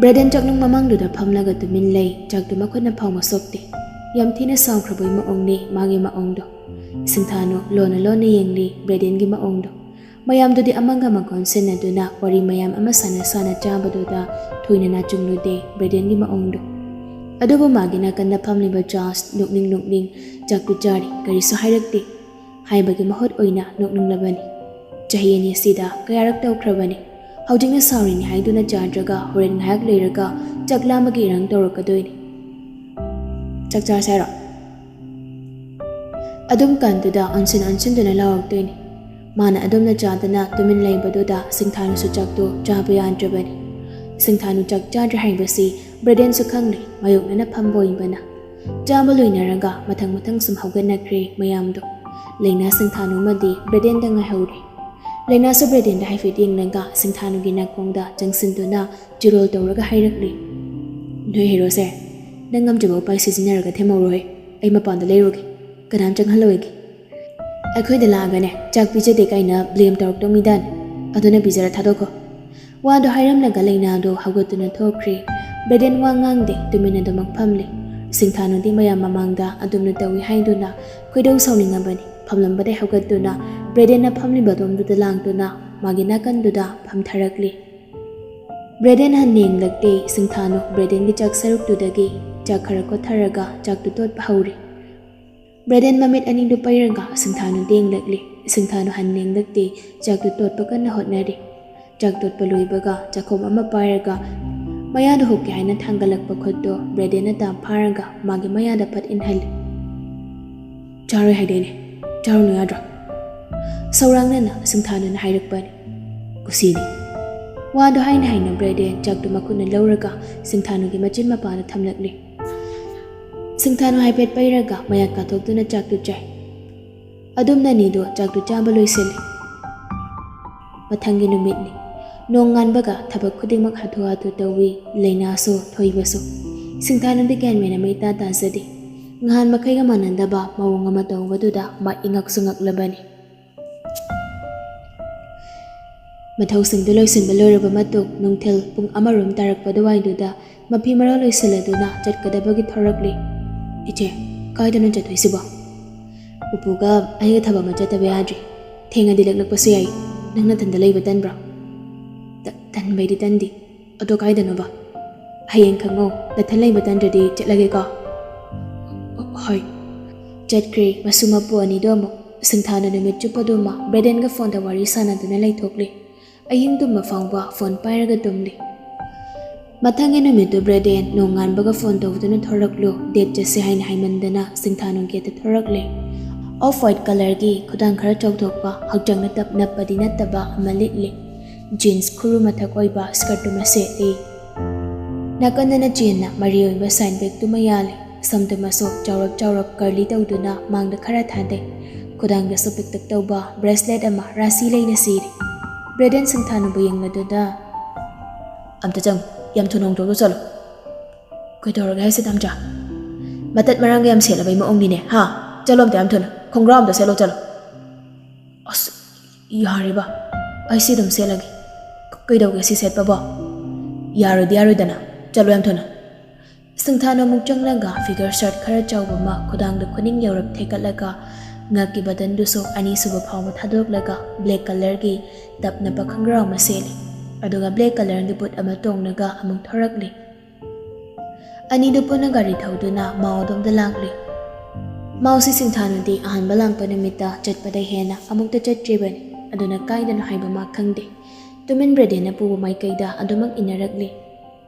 ꯕ꯭ꯔꯦꯗꯦꯟ ꯆꯥꯛꯅꯨꯡ ꯃꯃꯥꯡꯗꯨꯗ ꯐꯝꯂꯒ ꯇꯨꯃꯤꯟ ꯂꯩ꯫ ꯆꯥꯛꯇꯨ ꯃꯈꯨꯠꯅ ꯐꯥꯎꯕ ꯁꯣꯛꯇꯦ꯫ ꯌꯥꯝ ꯊꯤꯅ ꯁꯥꯎꯈ꯭ꯔꯕꯒꯤ ꯃꯑꯣꯡꯅꯤ ꯃꯥꯒꯤ ꯃꯑꯣꯡꯗꯣ꯫ ꯁꯤꯡꯊꯥꯅꯨ ꯂꯣꯟꯅ ꯂꯣꯟꯅ ꯌꯦꯡꯂꯤ ꯕ꯭ꯔꯦꯗꯦꯟꯒꯤ ꯃꯑꯣꯡꯗꯣ꯫ ꯃꯌꯥꯝꯗꯨꯗꯤ ꯑꯃꯒ ꯑꯃꯒ ꯑꯣꯟꯁꯤꯟꯅꯗꯨꯅ ꯋꯥꯔꯤ ꯃꯌꯥꯝ ꯑꯃ ꯁꯥꯟꯅ ꯁꯥꯟꯅ ꯆꯥꯕꯗꯨꯗ ꯊꯣꯏꯅ ꯅꯥꯆꯨꯡꯂꯨꯗꯦ ꯕ꯭ꯔꯦꯗꯦꯟꯒꯤ ꯃꯑꯣꯡꯗꯣ꯫ ꯑꯗꯨꯕꯨ ꯃꯥꯒꯤ ꯅꯥꯀꯟꯗ ꯐꯝꯂꯤꯕ ꯖꯣꯔꯖ ꯅꯣꯛꯅꯤꯡ ꯅꯣꯛꯅꯤꯡ ꯆꯥꯛꯇꯨ ꯆꯥꯔꯤ, ꯀꯔꯤꯁꯨ ꯍꯥꯏꯔꯛꯇꯦ꯫ ꯍꯥꯏꯕꯒꯤ ꯃꯍꯨꯠ ꯑꯣꯏꯅ ꯅꯣꯛꯅꯤꯡꯂꯕꯅꯤ꯫ ꯆꯍꯤ ꯑꯅꯤ ꯑꯁꯤꯗ ꯀꯌꯥꯔꯛ ꯇꯧꯈ꯭ꯔꯕꯅꯤ꯫ ꯍꯧꯖꯤꯛꯅ ꯁꯥꯎꯔꯤꯅꯤ ꯍꯥꯏꯗꯨꯅ ꯆꯥꯗ꯭ꯔꯒ ꯍꯣꯔꯦꯟ ꯉꯥꯏꯍꯥꯛ ꯂꯩꯔꯒ ꯆꯥꯛ ꯂꯥꯝꯕꯒꯤ ꯏꯔꯥꯡ ꯇꯧꯔꯛꯀꯗꯣꯏꯅꯤ꯫ "ꯆꯥꯛ ꯆꯥꯔꯁꯦ ꯍꯥꯏꯔꯣ?" ꯑꯗꯨꯝ ꯀꯥꯟꯗꯨꯗ ꯑꯣꯟꯁꯤꯟ ꯑꯣꯟꯁꯤꯟꯗꯨꯅ ꯂꯥꯎꯔꯛꯇꯣꯏꯅꯤ꯫ ꯃꯥꯅ ꯑꯗꯨꯝꯅ ꯆꯥꯗꯅ ꯇꯨꯃꯤꯟ ꯂꯩꯕꯗꯨꯗ ꯁꯤꯡꯊꯥꯅꯨꯁꯨ ꯆꯥꯛꯇꯨ ꯆꯥꯕ ꯌꯥꯗ꯭ꯔꯕꯅꯤ꯫ ꯁꯤꯡꯊꯥꯅꯨ ꯆꯥꯛ ꯆꯥꯗ꯭ꯔꯦ ꯍꯥꯏꯕꯁꯤ ꯕ꯭ꯔꯦꯗꯦꯟꯁꯨ ꯈꯪꯂꯤ, ꯃꯥꯌꯣꯛꯅꯅ ꯐꯝꯕ ꯑꯣꯏꯕꯅ꯫ ꯆꯥꯕ ꯂꯣꯏꯅꯔꯒ ꯃꯊꯪ ꯃꯊꯪ ꯁꯨꯝ ꯍꯧꯒꯠꯅꯈ꯭ꯔꯦ ꯃꯌꯥꯝꯗꯣ꯫ ꯂꯩꯅꯥ, ꯁꯤꯡꯊꯥꯅꯨ ꯑꯃꯗꯤ ꯕ꯭ꯔꯦꯗꯦꯟꯗ ꯉꯥꯏꯍꯧꯔꯦ꯫ ꯂꯩꯅꯥꯁꯨ ꯕ꯭ꯔꯦꯗꯦꯟꯗ ꯍꯥꯏꯐꯦꯠ ꯌꯦꯡꯂꯒ ꯁꯤꯡꯊꯥꯅꯨꯒꯤ ꯅꯥꯀꯣꯡꯗ ꯆꯪꯁꯤꯟꯗꯨꯅ ꯆꯤꯔꯣꯜ ꯇꯧꯔꯒ ꯍꯥꯏꯔꯛꯂꯤ, "ꯅꯣꯏ ꯍꯦꯔꯣꯁꯦ, ꯅꯪ ꯉꯝꯖꯕ ꯎꯄꯥꯏ ꯁꯤꯖꯤꯟꯅꯔꯒ ꯊꯦꯝꯍꯧꯔꯣꯍꯦ꯫ ꯑꯩ ꯃꯄꯥꯟꯗ ꯂꯩꯔꯨꯒꯦ꯫ ꯀꯅꯥꯝ ꯆꯪꯍꯜꯂꯣꯏꯒꯦ꯫ ꯑꯩꯈꯣꯏꯗ ꯂꯥꯛꯑꯒꯅꯦ, ꯆꯥꯛ ꯄꯤꯖꯗꯦ ꯀꯥꯏꯅ ꯕ꯭ꯂꯦꯝ ꯇꯧꯔꯛꯇꯧ ꯃꯤꯗꯥꯅꯤ꯫ ꯑꯗꯨꯅ ꯄꯤꯖꯔ ꯊꯥꯗꯣꯛꯈꯣ꯫" ꯋꯥꯗꯣ ꯍꯥꯏꯔꯝꯂꯒ ꯂꯩꯅꯥꯗꯣ ꯍꯧꯒꯠꯇꯨꯅ ꯊꯣꯛꯈ꯭ꯔꯦ꯫ ꯕ꯭ꯔꯦꯗꯦꯟ ꯋꯥ ꯉꯥꯡꯗꯦ, ꯇꯨꯃꯤꯟꯅ ꯑꯗꯨꯃꯛ ꯐꯝꯂꯤ꯫ ꯁꯤꯡꯊꯥꯅꯨꯗꯤ ꯃꯌꯥꯝ ꯃꯃꯥꯡꯗ ꯑꯗꯨꯝꯅ ꯇꯧꯏ ꯍꯥꯏꯗꯨꯅ ꯈꯣꯏꯗꯧ ꯁꯥꯎꯅꯤꯡꯉꯕꯅꯤ꯫ ꯐꯝꯂꯝꯕꯗꯩ ꯍꯧꯒꯠꯇꯨꯅ ꯕ꯭ꯔꯦꯗꯦꯟꯅ ꯐꯝꯂꯤꯕ ꯑꯗꯣꯝꯗꯨꯗ ꯂꯥꯡꯗꯨꯅ ꯃꯥꯒꯤ ꯅꯥꯀꯟꯗꯨꯗ ꯐꯝꯊꯔꯛꯂꯤ꯫ ꯕ꯭ꯔꯦꯗꯦꯟ ꯍꯟꯅ ꯌꯦꯡꯂꯛꯇꯦ꯫ ꯁꯤꯡꯊꯥꯅꯨ ꯕ꯭ꯔꯦꯗꯦꯟꯒꯤ ꯆꯥꯛ ꯁꯔꯨꯛꯇꯨꯗꯒꯤ ꯆꯥꯛ ꯈꯔ ꯀꯣꯠꯊꯔꯒ ꯆꯥꯛꯇꯨ ꯇꯣꯠꯄ ꯍꯧꯔꯦ꯫ ꯕ꯭ꯔꯦꯗꯦꯟ ꯃꯃꯤꯠ ꯑꯅꯤꯗꯨ ꯄꯩꯔꯒ ꯁꯤꯡꯊꯥꯅꯨꯗ ꯌꯦꯡꯂꯛꯂꯤ꯫ ꯁꯤꯡꯊꯥꯅꯨ ꯍꯟꯅ ꯌꯦꯡꯂꯛꯇꯦ꯫ ꯆꯥꯛꯇꯨ ꯇꯣꯠꯄ ꯀꯟꯅ ꯍꯣꯠꯅꯔꯤ꯫ ꯆꯥꯛ ꯇꯣꯠꯄ ꯂꯣꯏꯕꯒ ꯆꯥꯛꯈꯣꯝ ꯑꯃ ꯄꯥꯏꯔꯒ ꯃꯌꯥꯗ ꯍꯨꯛꯀꯦ ꯍꯥꯏꯅ ꯊꯥꯡꯒꯠꯂꯛꯄ ꯈꯨꯠꯇꯣ ꯕ꯭ꯔꯦꯗꯦꯟꯅ ꯇꯥꯞ ꯐꯥꯔꯒ ꯃꯥꯒꯤ ꯃꯌꯥꯗ ꯐꯠ ꯏꯟꯍꯜꯂꯤ꯫ "ꯆꯥꯔꯣꯏ ꯍꯥꯏꯗꯥꯏꯅꯦ? ꯆꯥꯔꯨꯅꯨ ꯌꯥꯗ꯭ꯔꯣ?" ꯁꯧꯔꯥꯡꯅꯅ ꯁꯤꯡꯊꯥꯅꯨꯅ ꯍꯥꯏꯔꯛꯄꯅꯤ꯫ ꯀꯨꯁꯤꯅꯤ꯫ ꯋꯥꯗꯣ ꯍꯥꯏꯅ ꯍꯥꯏꯅ ꯕ꯭ꯔꯦꯗꯦꯟ ꯆꯥꯛꯇꯨ ꯃꯈꯨꯠꯅ ꯂꯧꯔꯒ ꯁꯤꯡꯊꯥꯅꯨꯒꯤ ꯃꯆꯤꯟ ꯃꯄꯥꯗ ꯊꯝꯂꯛꯂꯤ꯫ ꯁꯤꯡꯊꯥꯅꯨ ꯍꯥꯏꯐꯦꯠ ꯄꯩꯔꯒ ꯃꯌꯥ ꯀꯥꯊꯣꯛꯇꯨꯅ ꯆꯥꯛꯇꯨ ꯆꯥꯏ꯫ ꯑꯗꯨꯝꯅ ꯑꯅꯤꯗꯨ ꯆꯥꯛꯇꯨ ꯆꯥꯕ ꯂꯣꯏꯁꯤꯜꯂꯤ꯫ ꯃꯊꯪꯒꯤ ꯅꯨꯃꯤꯠꯅꯤ꯫ ꯅꯣꯡ ꯉꯥꯟꯕꯒ ꯊꯕꯛ ꯈꯨꯗꯤꯡꯃꯛ ꯍꯥꯊꯨ ꯍꯥꯊꯨ ꯇꯧꯏ, ꯂꯩꯅꯥꯁꯨ ꯊꯣꯏꯕꯁꯨ꯫ ꯁꯤꯡꯊꯥꯅꯨꯗꯤ ꯒ꯭ꯌꯥꯟ ꯃꯦꯟ ꯑꯃ ꯏꯇꯥ ꯇꯥꯖꯗꯦ꯫ ꯅꯍꯥꯟ ꯃꯈꯩꯒ ꯃꯥꯟꯅꯗꯕ ꯃꯑꯣꯡ ꯑꯃ ꯇꯧꯕꯗꯨꯗ ꯃꯥ ꯏꯉꯛꯁꯨ ꯉꯛꯂꯕꯅꯤ꯫ ꯃꯊꯧꯁꯤꯡꯗꯨ ꯂꯣꯏꯁꯤꯟꯕ ꯂꯣꯏꯔꯕ ꯃꯇꯨꯡ ꯅꯨꯡꯊꯤꯜ ꯄꯨꯡ ꯑꯃꯔꯣꯝ ꯇꯥꯔꯛꯄ ꯑꯗꯨꯋꯥꯏꯗꯨꯗ ꯃꯐꯤ ꯃꯔꯣꯜ ꯂꯣꯏꯁꯤꯜꯂꯗꯨꯅ ꯆꯠꯀꯗꯕꯒꯤ ꯊꯧꯔꯛꯂꯤ꯫ "ꯏꯆꯦ, ꯀꯥꯏꯗꯅꯣ ꯆꯠꯇꯣꯏꯁꯤꯕꯣ?" "ꯎꯄꯨꯒ ꯑꯩꯒ ꯊꯕꯛ ꯑꯃ ꯆꯠꯇꯕ ꯌꯥꯗ꯭ꯔꯤ꯫ ꯊꯦꯡꯉꯗꯤ ꯂꯦꯛꯂꯛꯄꯁꯨ ꯌꯥꯏ꯫ ꯅꯪ ꯅꯊꯟꯗ ꯂꯩꯕ ꯇꯟꯕ꯭ꯔꯣ?" "ꯇ-, ꯇꯟꯕꯩꯗꯤ ꯇꯟꯗꯦ꯫ ꯑꯗꯣ ꯀꯥꯏꯗꯅꯣꯕ?" "ꯍꯌꯦꯡ ꯈꯪꯉꯣ꯫ ꯅꯊꯟ ꯂꯩꯕ ꯇꯟꯗ꯭ꯔꯗꯤ ꯆꯠꯂꯒꯦꯀꯣ?" "ꯍꯣꯏ꯫" ꯆꯠꯈ꯭ꯔꯦ ꯃꯁꯨ ꯃꯄꯨ ꯑꯅꯤꯗꯣ ꯑꯃꯨꯛ꯫ ꯁꯤꯡꯊꯥꯅ ꯅꯨꯃꯤꯠ ꯆꯨꯞꯄꯗꯨꯃ ꯕ꯭ꯔꯦꯗꯦꯟꯒ ꯐꯣꯟꯗ ꯋꯥꯔꯤ ꯁꯥꯟꯅꯗꯨꯅ ꯂꯩꯊꯣꯛꯂꯤ꯫ ꯑꯍꯤꯡ ꯇꯨꯝꯕ ꯐꯥꯎꯕ ꯐꯣꯟ ꯄꯥꯏꯔꯒ ꯇꯨꯝꯂꯤ꯫ ꯃꯊꯪꯒꯤ ꯅꯨꯃꯤꯠꯇꯨ ꯕ꯭ꯔꯦꯗꯦꯟ ꯅꯣꯡꯉꯥꯟꯕꯒ ꯐꯣꯟ ꯇꯧꯗꯨꯅ ꯊꯣꯔꯛꯂꯨ, date ꯆꯠꯁꯦ ꯍꯥꯏꯅ ꯍꯥꯏꯃꯟꯗꯅ ꯁꯤꯡꯊꯥꯅꯨ ꯒꯦꯠꯇ ꯊꯣꯔꯛꯂꯦ꯫ Off white colourꯒꯤ ꯈꯨꯗꯥꯡ ꯈꯔ ꯆꯥꯎꯊꯣꯛꯄ, ꯍꯛꯆꯥꯡ ꯅꯠꯇꯞ ꯅꯞꯄꯗꯤ ꯅꯠꯇꯕ ꯑꯃ ꯂꯤꯠꯂꯤ꯫ Jeans ꯈꯨꯔꯨ ꯃꯊꯛ ꯑꯣꯏꯕ skirtꯇꯨꯃ ꯁꯦꯠꯂꯤ꯫ ꯅꯥꯀꯟꯗꯅ ꯆꯦꯟꯅ ꯃꯔꯤ ꯑꯣꯏꯕ side bagꯇꯨꯃ ꯌꯥꯜꯂꯤ꯫ ꯁꯝꯗꯨꯃꯁꯨ ꯆꯥꯎꯔꯞ ꯆꯥꯎꯔꯞ curly ꯇꯧꯗꯨꯅ ꯃꯥꯡꯗ ꯈꯔ ꯊꯥꯗꯩ꯫ ꯈꯨꯗꯥꯡꯗꯁꯨ ꯄꯤꯛꯇꯛ ꯇꯧꯕ bracelet ꯑꯃ ꯔꯥꯁꯤ ꯂꯩꯅ ꯁꯤꯔꯤ꯫ ꯕ꯭ꯔꯦꯗꯦꯟ ꯁꯤꯡꯊꯥꯅꯨꯕꯨ ꯌꯦꯡꯂꯗꯨꯅ, "ꯑꯝꯇ ꯆꯪꯉꯨ, ꯌꯥꯝ ꯊꯨꯅ ꯍꯣꯡꯗꯣꯛꯂꯨ ꯆꯠꯂꯣ꯫" "ꯀꯩꯗꯧꯔꯒꯦ ꯍꯥꯏꯁꯦ ꯇꯥꯝꯆꯥ?" "ꯃꯇꯠ ꯃꯔꯥꯡꯒ ꯌꯥꯝ ꯁꯦꯠꯂꯕꯩ ꯃꯑꯣꯡꯅꯤꯅꯦ, ꯍꯥ? ꯆꯠꯂꯣ ꯑꯝꯇ ꯌꯥꯝ ꯊꯨꯅ, ꯈꯣꯡꯒ꯭ꯔꯥꯎ ꯑꯝꯇ ꯁꯦꯠꯂꯣ ꯆꯠꯂꯣ꯫" "ꯑꯁ, ꯌꯥꯔꯦꯕ, ꯑꯩ ꯁꯤ ꯑꯗꯨꯝ ꯁꯦꯠꯂꯒꯦ꯫ ꯀ-, ꯀꯩꯗꯧꯒꯦ ꯁꯤ ꯁꯦꯠꯄꯕꯣ?" "ꯌꯥꯔꯣꯏꯗꯤ ꯌꯥꯔꯣꯏꯗꯅ, ꯆꯠꯂꯣ ꯌꯥꯝ ꯊꯨꯅ꯫" ꯁꯤꯡꯊꯥꯅꯨ ꯑꯃꯨꯛ ꯆꯪꯂꯒ figure shirt ꯈꯔ ꯆꯥꯎꯕ ꯑꯃ ꯈꯨꯗꯥꯡꯗ ꯈꯨꯅꯤꯡ ꯌꯧꯔꯞ ꯊꯦꯛꯀꯠꯂꯒ ꯉꯛꯀꯤ buttonꯗꯨꯁꯨ ꯑꯅꯤꯁꯨꯕ ꯐꯥꯎꯕ ꯊꯥꯗꯣꯛꯂꯒ black colourꯒꯤ ꯇꯞ ꯅꯞꯄ ꯈꯣꯡꯒ꯭ꯔꯥꯎ ꯑꯃ ꯁꯦꯠꯂꯤ꯫ ꯑꯗꯨꯒ black colourꯒꯤ boot ꯑꯃ ꯇꯣꯡꯂꯒ ꯑꯃꯨꯛ ꯊꯣꯔꯛꯂꯤ꯫ ꯑꯅꯤꯗꯨ ꯄꯨꯟꯅ ꯒꯥꯔꯤ ꯊꯧꯗꯨꯅ ꯃꯥꯎ ꯑꯗꯣꯝꯗ ꯂꯥꯛꯂꯤ꯫ ꯃꯥꯎꯁꯤ ꯁꯤꯡꯊꯥꯅꯨꯗꯤ ꯑꯍꯥꯟꯕ ꯂꯥꯛꯄ ꯅꯨꯃꯤꯠꯇ ꯆꯠꯄꯗ ꯍꯦꯟꯅ ꯑꯃꯨꯛꯇ ꯆꯠꯇ꯭ꯔꯤꯕꯅꯤ꯫ ꯑꯗꯨꯅ ꯀꯥꯏꯗꯅꯣ ꯍꯥꯏꯕ ꯃꯥ ꯈꯪꯗꯦ꯫ ꯇꯨꯃꯤꯟ ꯕ꯭ꯔꯦꯗꯦꯟꯅ ꯄꯨꯕ ꯃꯥꯏꯀꯩꯗ ꯑꯗꯨꯃꯛ ꯏꯟꯅꯔꯛꯂꯤ꯫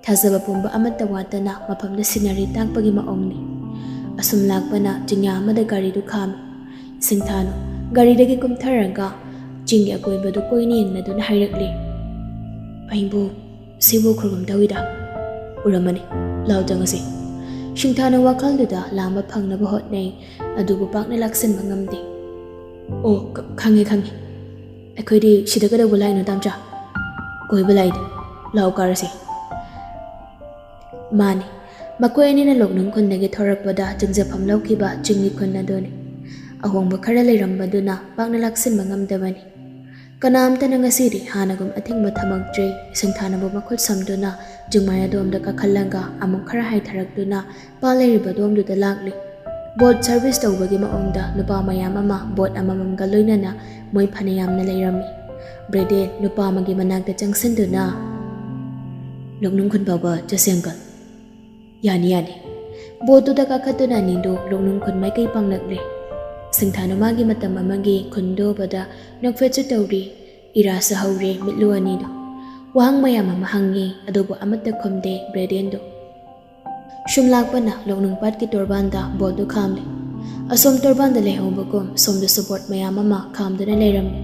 ꯊꯥꯖꯕ ꯄꯨꯝꯕ ꯑꯃꯠꯇ ꯋꯥꯠꯇꯅ ꯃꯐꯝꯗ scenery ꯇꯥꯛꯄꯒꯤ ꯃꯑꯣꯡꯅꯤ꯫ ꯑꯁꯨꯝ ꯂꯥꯛꯄꯅ ꯆꯤꯡꯌꯥ ꯑꯃꯗ ꯒꯥꯔꯤꯗꯨ ꯈꯥꯝꯃꯤ꯫ ꯁꯤꯡꯊꯥꯅꯨ ꯒꯥꯔꯤꯗꯒꯤ ꯀꯨꯝꯊꯔꯒ ꯆꯤꯡꯒꯤ ꯑꯀꯣꯏꯕꯗꯨ ꯀꯣꯏꯅ ꯌꯦꯡꯂꯗꯨꯅ ꯍꯥꯏꯔꯛꯂꯤ, "ꯑꯩꯕꯨ ꯁꯤꯕꯨ ꯎꯈ꯭ꯔꯒꯨꯝ ꯇꯧꯏꯗ꯫ ꯎꯔꯝꯃꯅꯤ, ꯂꯥꯎ ꯆꯪꯉꯁꯤ꯫" ꯁꯤꯡꯊꯥꯅ ꯋꯥꯈꯜꯗꯨꯗ ꯂꯥꯝꯕ ꯐꯪꯅꯕ ꯍꯣꯠꯅꯩ, ꯑꯗꯨꯕꯨ ꯄꯥꯛꯅ ꯂꯥꯛꯁꯤꯟꯕ ꯉꯝꯗꯦ꯫ "ꯑꯣ, ꯈ-, ꯈꯪꯉꯦ, ꯈꯪꯉꯦ꯫ ꯑꯩꯈꯣꯏꯗꯤ ꯁꯤꯗ ꯀꯩꯗꯧꯕ ꯂꯥꯛꯏꯅꯣ, ꯇꯥꯝꯆꯥ?" "ꯀꯣꯏꯕ ꯂꯥꯛꯏꯗ꯫ ꯂꯥꯎ ꯀꯥꯔꯁꯤ꯫" ꯃꯥꯅꯤ, ꯃꯈꯣꯏ ꯑꯅꯤꯅ ꯂꯣꯛꯅꯨꯡ ꯈꯨꯟꯗꯒꯤ ꯊꯣꯔꯛꯄꯗ ꯆꯤꯡꯖꯐꯝ ꯂꯧꯈꯤꯕ ꯆꯤꯡꯒꯤ ꯈꯨꯟ ꯑꯗꯨꯅꯤ꯫ ꯑꯍꯣꯡꯕ ꯈꯔ ꯂꯩꯔꯝꯕꯗꯨꯅ ꯄꯥꯛꯅ ꯂꯥꯛꯁꯤꯟꯕ ꯉꯝꯗꯕꯅꯤ꯫ ꯀꯅꯥꯝꯇꯅ ꯉꯁꯤꯗꯤ ꯍꯥꯟꯅꯒꯨꯝ ꯑꯊꯤꯡꯕ ꯊꯝꯃꯛꯇ꯭ꯔꯦ꯫ ꯁꯤꯡꯊꯥꯅꯕꯨ ꯃꯈꯨꯠ ꯁꯝꯗꯨꯅ ꯆꯤꯡꯃꯥꯏ ꯑꯗꯣꯝꯗ ꯀꯥꯈꯠꯂꯒ ꯑꯃꯨꯛ ꯈꯔ ꯍꯥꯏꯊꯔꯛꯇꯨꯅ ꯄꯥꯠ ꯂꯩꯔꯤꯕ ꯑꯗꯣꯝꯗꯨꯗ ꯂꯥꯛꯂꯤ꯫ ꯕꯣꯠ ꯁꯔꯚꯤꯁ ꯇꯧꯕꯒꯤ ꯃꯑꯣꯡꯗ ꯅꯨꯄꯥ ꯃꯌꯥꯝ ꯑꯃ ꯕꯣꯠ ꯑꯃꯃꯝꯒ ꯂꯣꯏꯅꯅ ꯃꯣꯏ ꯐꯅꯌꯥꯝꯅ ꯂꯩꯔꯝꯃꯤ꯫ ꯕ꯭ꯔꯦꯗꯦꯟ ꯅꯨꯄꯥ ꯑꯃꯒꯤ ꯃꯅꯥꯛꯇ ꯆꯪꯁꯤꯟꯗꯨꯅ, "ꯂꯣꯛꯅꯨꯡ ꯈꯨꯟ ꯐꯥꯎꯕ ꯆꯠꯁꯦ, ꯑꯪꯀꯜ꯫" "ꯌꯥꯅꯤ, ꯌꯥꯅꯤ꯫" ꯕꯣꯠꯇꯨꯗ ꯀꯥꯈꯠꯇꯨꯅ ꯑꯅꯤꯗꯨ ꯂꯣꯛꯅꯨꯡ ꯈꯨꯟ ꯃꯥꯏꯀꯩ ꯄꯥꯡꯂꯛꯂꯦ꯫ ꯁꯤꯡꯊꯥꯅ ꯃꯥꯒꯤ ꯃꯇꯝ ꯑꯃꯒꯤ ꯈꯨꯟꯗꯨ ꯎꯕꯗ ꯅꯣꯛꯐꯦꯠꯁꯨ ꯇꯧꯔꯤ, ꯏꯔꯥꯁꯨ ꯍꯧꯔꯦ ꯃꯤꯠꯂꯨ ꯑꯅꯤꯗꯨ꯫ ꯋꯥꯍꯪ ꯃꯌꯥꯝ ꯑꯃ ꯍꯪꯉꯤ, ꯑꯗꯨꯕꯨ ꯑꯃꯠꯇ ꯈꯨꯝꯗꯦ ꯕ꯭ꯔꯦꯗꯦꯟꯗꯨ꯫ ꯁꯨꯝ ꯂꯥꯛꯄꯅ ꯂꯣꯛꯅꯨꯡ ꯄꯥꯠꯀꯤ ꯇꯣꯔꯕꯥꯟꯗ ꯕꯣꯠꯇꯨ ꯈꯥꯝꯂꯦ꯫ ꯑꯁꯣꯝ ꯇꯣꯔꯕꯥꯟꯗ ꯂꯩꯍꯧꯕꯒꯨꯝ ꯁꯣꯝꯗꯁꯨ ꯕꯣꯠ ꯃꯌꯥꯝ ꯑꯃ ꯈꯥꯝꯗꯨꯅ ꯂꯩꯔꯝꯂꯦ꯫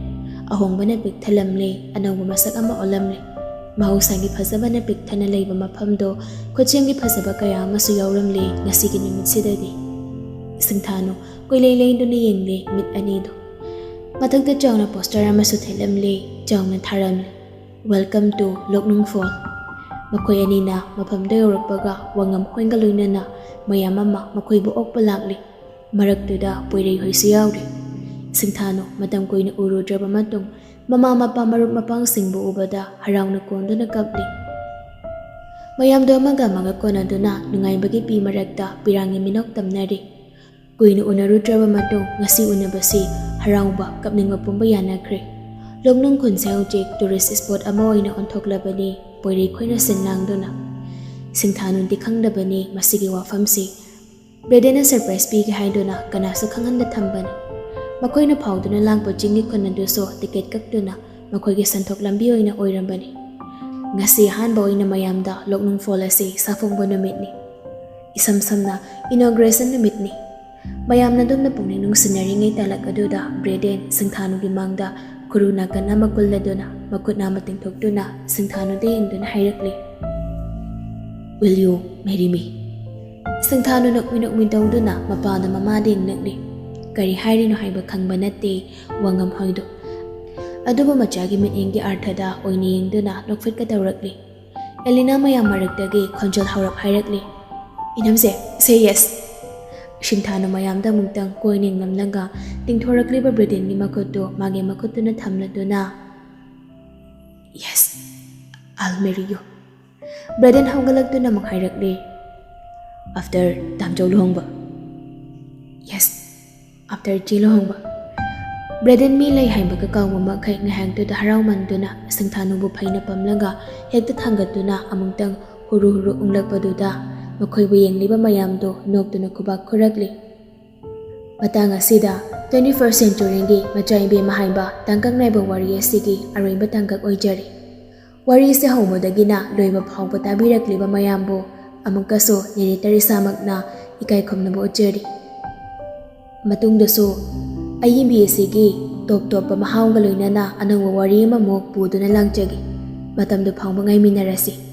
ꯑꯍꯣꯡꯕꯅ ꯄꯤꯛ ꯊꯜꯂꯝꯂꯦ, ꯑꯅꯧꯕ ꯃꯁꯛ ꯑꯃ ꯑꯣꯜꯂꯝꯂꯦ꯫ ꯃꯍꯧꯁꯥꯒꯤ ꯐꯖꯕꯅ ꯄꯤꯛ ꯊꯟꯅ ꯂꯩꯕ ꯃꯐꯝꯗꯣ ꯈꯨꯠꯁꯦꯝꯒꯤ ꯐꯖꯕ ꯀꯌꯥ ꯑꯃꯁꯨ ꯌꯥꯎꯔꯝꯂꯦ ꯉꯁꯤꯒꯤ ꯅꯨꯃꯤꯠꯁꯤꯗꯗꯤ꯫ ꯁꯤꯡꯊꯥꯅꯨ ꯀꯣꯏꯂꯩ ꯂꯩꯗꯨꯅ ꯌꯦꯡꯂꯦ ꯃꯤꯠ ꯑꯅꯤꯗꯨ꯫ ꯃꯊꯛꯇ ꯆꯥꯎꯅ ꯄꯣꯁꯇꯔ ꯑꯃꯁꯨ ꯊꯦꯠꯂꯝꯂꯦ, ꯆꯥꯎꯅ ꯊꯥꯔꯝꯂꯦ, "Welcome to ꯂꯣꯛꯅꯨꯡ ꯐꯣꯜ꯫" ꯃꯈꯣꯏ ꯑꯅꯤꯅ ꯃꯐꯝꯗ ꯌꯧꯔꯛꯄꯒ ꯋꯥꯉꯝ ꯍꯣꯏꯒ ꯂꯣꯏꯅꯅ ꯃꯌꯥꯝ ꯑꯃ ꯃꯈꯣꯏꯕꯨ ꯑꯣꯛꯄ ꯂꯥꯛꯂꯤ꯫ ꯃꯔꯛꯇꯨꯗ ꯄꯣꯏꯔꯩ ꯍꯣꯏꯁꯨ ꯌꯥꯎꯔꯤ꯫ ꯁꯤꯡꯊꯥꯅꯨ ꯃꯇꯝ ꯀꯨꯏꯅ ꯎꯔꯨꯗ꯭ꯔꯕ ꯃꯇꯨꯡ ꯃꯃꯥ ꯃꯄꯥ ꯃꯔꯨꯞ ꯃꯄꯥꯡꯁꯤꯡꯕꯨ ꯎꯕꯗ ꯍꯔꯥꯎꯅ ꯀꯣꯟꯗꯨꯅ ꯀꯞꯂꯤ꯫ ꯃꯌꯥꯝꯗꯣ ꯑꯃꯒ ꯑꯃꯒ ꯀꯣꯟꯅꯗꯨꯅ ꯅꯨꯡꯉꯥꯏꯕꯒꯤ ꯄꯤ ꯃꯔꯛꯇ ꯄꯤꯔꯥꯡꯒꯤ ꯃꯤꯅꯣꯛ ꯇꯝꯅꯔꯤ꯫ ꯀꯨꯏꯅ ꯎꯅꯔꯨꯗ꯭ꯔꯕ ꯃꯇꯨꯡ ꯉꯁꯤ ꯎꯅꯕꯁꯤ ꯍꯔꯥꯎꯕ, ꯀꯞꯅꯤꯡꯕ ꯄꯨꯝꯕ ꯌꯥꯅꯈ꯭ꯔꯦ꯫ ꯂꯣꯛꯅꯨꯡ ꯈꯨꯟꯁꯦ ꯍꯧꯖꯤꯛ ꯇꯨꯔꯤꯁ ꯁ꯭ꯄꯣꯠ ꯑꯃ ꯑꯣꯏꯅ ꯑꯣꯟꯊꯣꯛꯂꯕꯅꯤ, ꯄꯣꯏꯔꯩ ꯈꯣꯏꯅ ꯁꯤꯟ ꯂꯥꯡꯗꯨꯅ꯫ ꯁꯤꯡꯊꯥꯅꯨꯗꯤ ꯈꯪꯗꯕꯅꯤ ꯃꯁꯤꯒꯤ ꯋꯥꯐꯝꯁꯤ꯫ ꯕ꯭ꯔꯦꯗꯦꯟꯅ ꯁꯔꯄ꯭ꯔꯥꯏꯖ ꯄꯤꯒꯦ ꯍꯥꯏꯗꯨꯅ ꯀꯅꯥꯁꯨ ꯈꯪꯍꯟꯗ ꯊꯝꯕꯅꯤ꯫ ꯃꯈꯣꯏꯅ ꯐꯥꯎꯗꯨꯅ ꯂꯥꯛꯄ ꯆꯤꯡꯒꯤ ꯈꯨꯟ ꯑꯗꯨꯁꯨ ꯇꯤꯀꯦꯠ ꯀꯛꯇꯨꯅ ꯃꯈꯣꯏꯒꯤ ꯁꯟꯊꯣꯛ ꯂꯝꯕꯤ ꯑꯣꯏꯅ ꯑꯣꯏꯔꯝꯕꯅꯤ꯫ ꯉꯁꯤ ꯑꯍꯥꯟꯕ ꯑꯣꯏꯅ ꯃꯌꯥꯝꯗ ꯂꯣꯛꯅꯨꯡ ꯐꯣꯜ ꯑꯁꯤ ꯁꯥꯐꯣꯡꯕ ꯅꯨꯃꯤꯠꯅꯤ꯫ ꯏꯁꯝ ꯁꯝꯅ ꯏꯅꯣꯒ꯭ꯔꯦꯁꯟ ꯅꯨꯃꯤꯠꯅꯤ꯫ ꯃꯌꯥꯝꯅ ꯑꯗꯨꯝꯅ ꯄꯨꯛꯅꯤꯡ ꯅꯨꯡꯁꯤꯅꯔꯤꯉꯩ ꯇꯥꯂꯛ ꯑꯗꯨꯗ ꯕ꯭ꯔꯦꯗꯦꯟ ꯁꯤꯡꯊꯥꯅꯨꯒꯤ ꯃꯥꯡꯗ ꯈꯨꯔꯨ ꯅꯥꯀꯟ ꯑꯃ ꯀꯨꯜꯂꯗꯨꯅ ꯃꯈꯨꯠ ꯑꯃ ꯇꯤꯡꯊꯣꯛꯇꯨꯅ ꯁꯤꯡꯊꯥꯅꯨꯗ ꯌꯦꯡꯗꯨꯅ ꯍꯥꯏꯔꯛꯂꯤ, "Will you marry me?" ꯁꯤꯡꯊꯥꯅꯨ ꯅꯣꯛꯃꯤ ꯅꯣꯛꯃꯤ ꯇꯧꯗꯨꯅ ꯃꯄꯥꯗ ꯃꯃꯥꯗ ꯌꯦꯡꯂꯛꯂꯤ꯫ ꯀꯔꯤ ꯍꯥꯏꯔꯤꯅꯣ ꯍꯥꯏꯕ ꯈꯪꯕ ꯅꯠꯇꯦ ꯋꯥꯉꯝ ꯍꯣꯏꯗꯣ꯫ ꯑꯗꯨꯕꯨ ꯃꯆꯥꯒꯤ ꯃꯤꯠꯌꯦꯡꯒꯤ ꯑꯥꯔꯊꯗ ꯑꯣꯏꯅ ꯌꯦꯡꯗꯨꯅ ꯅꯣꯛꯐꯦꯠꯀ ꯇꯧꯔꯛꯂꯤ꯫ ꯑꯦꯂꯤꯅꯥ ꯃꯌꯥꯝ ꯃꯔꯛꯇꯒꯤ ꯈꯣꯟꯖꯦꯜ ꯍꯧꯔꯞ ꯍꯥꯏꯔꯛꯂꯤ, "ꯏꯅꯝꯁꯦ, say yes!" ꯁꯤꯡꯊꯥꯅꯨ ꯃꯌꯥꯝꯗ ꯑꯃꯨꯛꯇꯪ ꯀꯣꯏꯅ ꯌꯦꯡꯂꯝꯂꯒ ꯇꯤꯡꯊꯣꯔꯛꯂꯤꯕ ꯕ꯭ꯔꯦꯗꯦꯟꯒꯤ ꯃꯈꯨꯠꯇꯨ ꯃꯥꯒꯤ ꯃꯈꯨꯠꯇꯨꯅ ꯊꯝꯂꯗꯨꯅ, "Yes, I'll marry you." ꯕ꯭ꯔꯦꯗꯦꯟ ꯍꯧꯒꯠꯂꯛꯇꯨꯅ ꯑꯃꯨꯛ ꯍꯥꯏꯔꯛꯂꯤ, "After ꯇꯥꯝꯆꯧ ꯂꯨꯍꯣꯡꯕ?" "Yes, after ꯏꯆꯦ ꯂꯨꯍꯣꯡꯕ." ꯕ꯭ꯔꯦꯗꯦꯟ ꯃꯤ ꯂꯩ ꯍꯥꯏꯕꯒ ꯀꯥꯎꯕ ꯃꯈꯩ ꯉꯥꯏꯍꯥꯛꯇꯨꯗ ꯍꯔꯥꯎꯃꯟꯗꯨꯅ ꯁꯤꯡꯊꯥꯅꯨꯕꯨ ꯐꯩꯅ ꯄꯝꯂꯒ ꯍꯦꯛꯇ ꯊꯥꯡꯒꯠꯇꯨꯅ ꯑꯃꯨꯛꯇꯪ ꯍꯨꯔꯨ ꯍꯨꯔꯨ ꯎꯪꯂꯛꯄꯗꯨꯗ ꯃꯈꯣꯏꯕꯨ ꯌꯦꯡꯂꯤꯕ ꯃꯌꯥꯝꯗꯨ ꯅꯣꯛꯇꯨꯅ ꯈꯨꯕꯥꯛ ꯈꯨꯔꯛꯂꯤ꯫ ꯃꯇꯥꯡ ꯑꯁꯤꯗ twenty first centuryꯒꯤ ꯃꯆꯥ ꯏꯕꯦꯝꯃ ꯍꯥꯏꯕ ꯇꯥꯡꯀꯛ ꯅꯥꯏꯕ ꯋꯥꯔꯤ ꯑꯁꯤꯒꯤ ꯑꯔꯣꯏꯕ ꯇꯥꯡꯀꯛ ꯑꯣꯏꯖꯔꯤ꯫ ꯋꯥꯔꯤꯁꯦ ꯍꯧꯕꯗꯒꯤꯅ ꯂꯣꯏꯕ ꯐꯥꯎꯕ ꯇꯥꯕꯤꯔꯛꯂꯤꯕ ꯃꯌꯥꯝꯕꯨ ꯑꯃꯨꯛꯀꯁꯨ narrator ꯏꯁꯥꯃꯛꯅ ꯏꯀꯥꯏ ꯈꯨꯝꯅꯕ ꯎꯠꯆꯔꯤ꯫ ꯃꯇꯨꯡꯗꯁꯨ ꯑꯏꯕꯤ ꯑꯁꯤꯒꯤ ꯇꯣꯞ ꯇꯣꯞꯄ ꯃꯍꯥꯎꯒ ꯂꯣꯏꯅꯅ ꯑꯅꯧꯕ ꯋꯥꯔꯤ ꯑꯃꯃꯨꯛ ꯄꯨꯗꯨꯅ ꯂꯥꯛꯆꯒꯦ꯫ ꯃꯇꯝꯗꯨ ꯐꯥꯎꯕ ꯉꯥꯏꯃꯤꯟꯅꯔꯁꯤ꯫